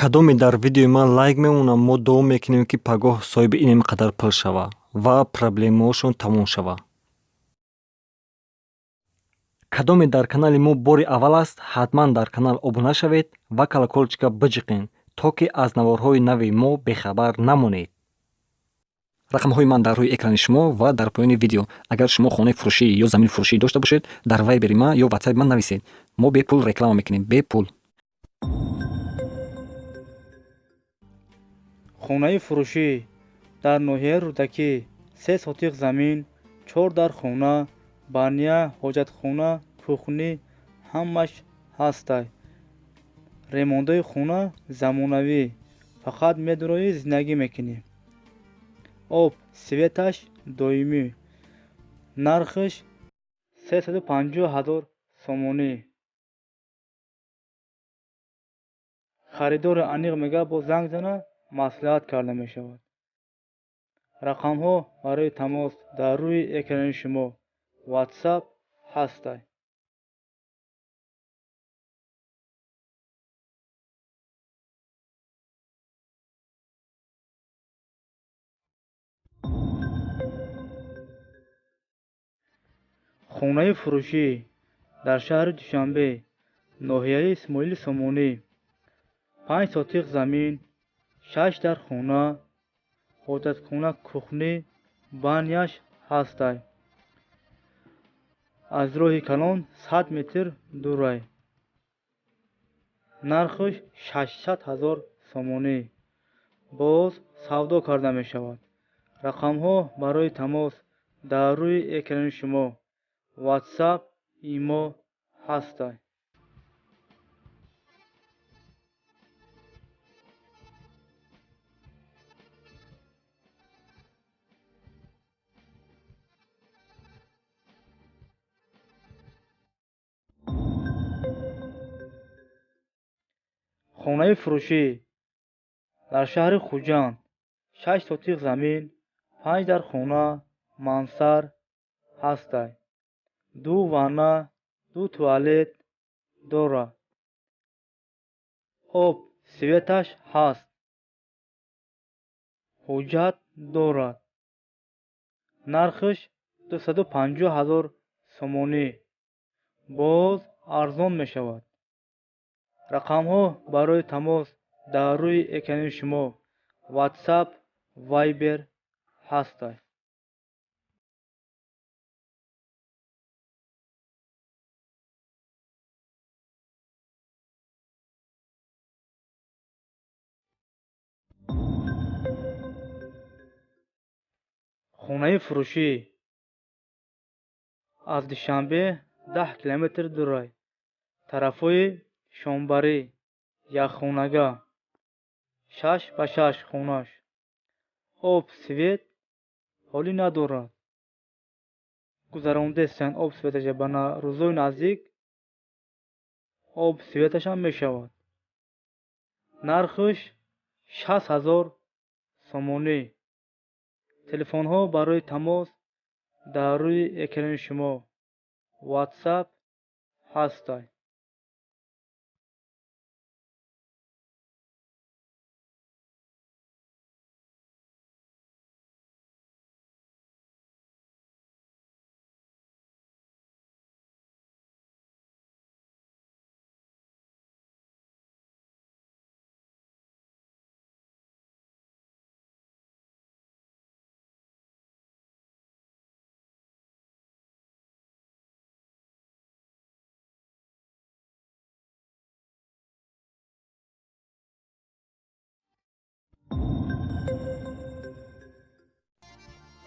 Кадоме дар видеои ман лайк мемонад, мо дуо мекунем, ки пагоҳ соҳиби ин қадар пул шава ва проблемаҳошон тамом шава. Кадоме дар канали мо бори аввал аст, ҳатман дар канал обуна шавед ва колокольчика биҷиқед, то ки аз наворҳои нави мо бехабар намонед. Рақамҳои ман дар рӯи экрани шумо ва дар поёни видео. Агар шумо хонаи фурӯшӣ ё замини фурӯшӣ дошта бошед, дар вайбери ман ё ватсапи ман нависед. Мо бепул реклама мекунем, бепул. Хонаи фурӯшӣ дар ноҳияи Рӯдакӣ, 3 сотиқ замин, 4 дар хона, баня, ҳоҷатхона, кухни ҳамаш ҳастай. Ремонтҳои хона замонавӣ, фақат медуроӣ, зиндагӣ мекунӣ. Об, светаш доимӣ. Нархаш 350 000 сомонӣ. Харидори аниқ мега, бо занг зана, маслиҳат карда мешавад. Рақамҳо барои тамос дар рӯи экрани шумо, WhatsApp ҳастай. Хонаи фурӯшӣ дар шаҳри Душанбе, ноҳияи Исмоили Сомонӣ, 5 сотиқ замин, 6 дар хона, ҳоҷатхона, кухни, баняш ҳастай. Аз роҳи калон 100 метр дурай. Нархаш 600 000 сомонӣ. Боз савдо карда мешавад. Рақамҳо барои тамос дар рӯи экрани шумо, WhatsApp, имо ҳастай. Хонаи фурӯшӣ дар шаҳри Хуҷанд, 6 сотиқ замин, 5 дар хона, мансар ҳастай. 2 ванна, 2 туалет дорад. Об, светаш ҳаст. Ҳуҷҷат дорад. Нархаш 250 000 сомонӣ. Боз арзон мешавад. Рақамҳо барои тамос дар рӯи экрани шумо, WhatsApp, Viber ҳастай. Хонаи фурӯшӣ аз Душанбе 10 километр дурай, тарафҳои Шомбарӣ, якхонага, 6 ба 6 хонаш. Об, свет ҳолӣ надорад. Гузарондестанд об светаша, ба рӯзои наздик об светашам мешавад. Нархаш 60 000 сомонӣ. Телефонҳо барои тамос дар рӯи экрани шумо, WhatsApp ҳастай.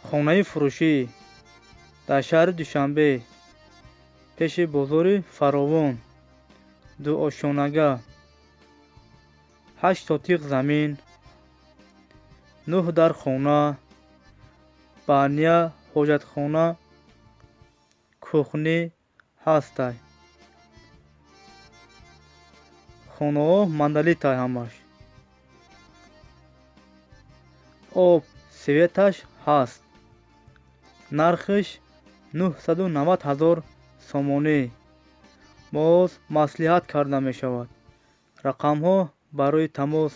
Хонаи фурӯшӣ дар шаҳри Душанбе, пеши бозори Фаровон, дуошонага, 8 сотиқ замин, 9 дар хона, баня, ҳоҷатхона, кухни ҳастай. Хонаҳо мандалитай ҳамаш. Об, светаш ҳаст. Нархаш 990 000 сомонӣ. Боз маслиҳат карда мешавад. Рақамҳо барои тамос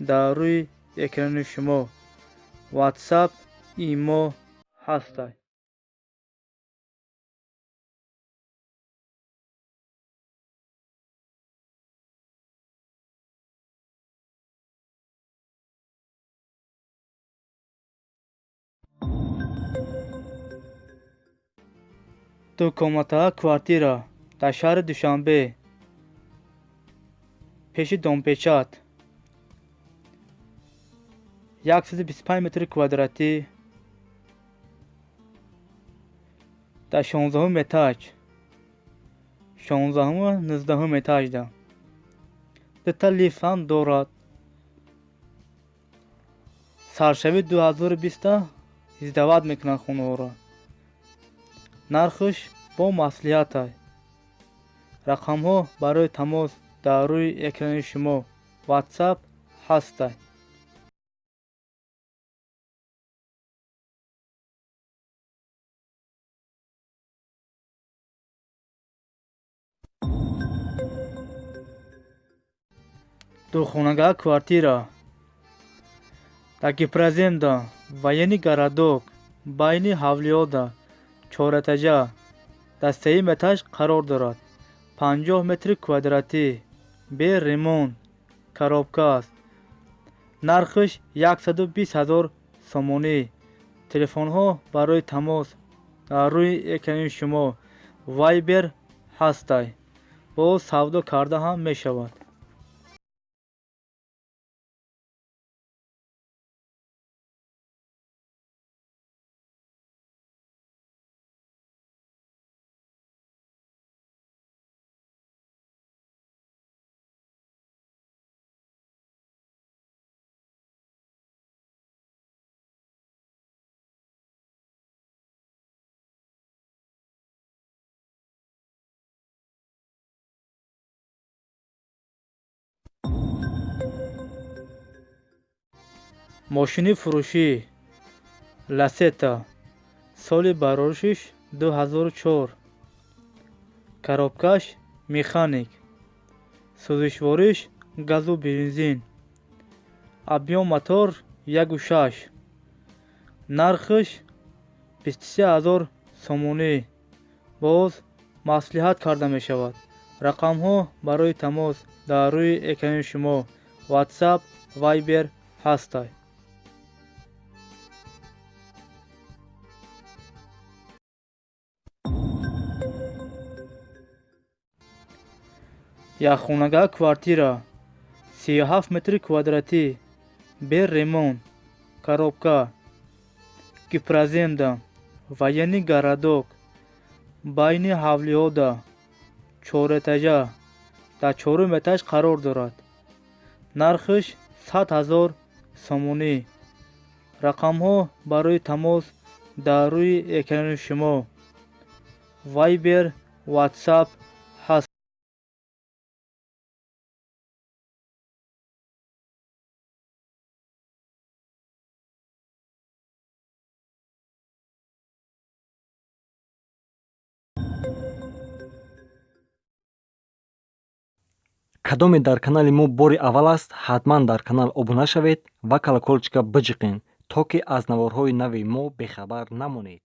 дар рӯи экрани шумо WhatsApp, имо ҳастанд. Ду комната квартира дар шаҳри Душанбе, пеши Домпечат, 125 метри квадратӣ, дар 16-ум этаж, 16-уму 19-ум этажда дута лифт ҳам дорад. Саршавии 2020 издават мекунанд хонаҳоро. Нархаш бо маслиҳатай. Рақамҳо барои тамос дар рӯи экрани шумо, WhatsApp ҳастай. Духонага квартира дар Гипроземда, военный городок, байни ҳавлиёда, чорэтажа, дар сеюм этаж қарор дорад. 50 метри квадратӣ, бе ремонт, коробка аст. Нархаш 120 ҳазор сомонӣ. Телефонҳо барои тамос дар рӯи экрани шумо, Вайбер ҳастай. Боз савдо карда ҳам мешавад. Мошини фурӯшӣ Ласета, соли бароришиш 2004, коробкаш механик, сӯзишвориш газу бензин, объём мотор 1,6, нархаш 23 ҳазор сомонӣ. Боз маслиҳат карда мешавад. Рақамҳо барои тамос дар рӯи экрани шумо, WhatsApp, Viber ҳастай. Якхонага квартира 37 метри квадратӣ, бе ремонт, коробка, Гипроземда, военный городок, байни ҳавлиёда, чорэтажа, дар чорум этаж қарор дорад. Нархаш 100 ҳазор сомонӣ. Рақамҳо барои тамос дар рӯи экрани шумо, Вайбер, WhatsApp ҳаст. Кадоме дар канали мо бори аввал аст, ҳатман дар канал обуна шавед ва колокольчика биҷиқен, то ки аз наворҳои нави мо бехабар намонед.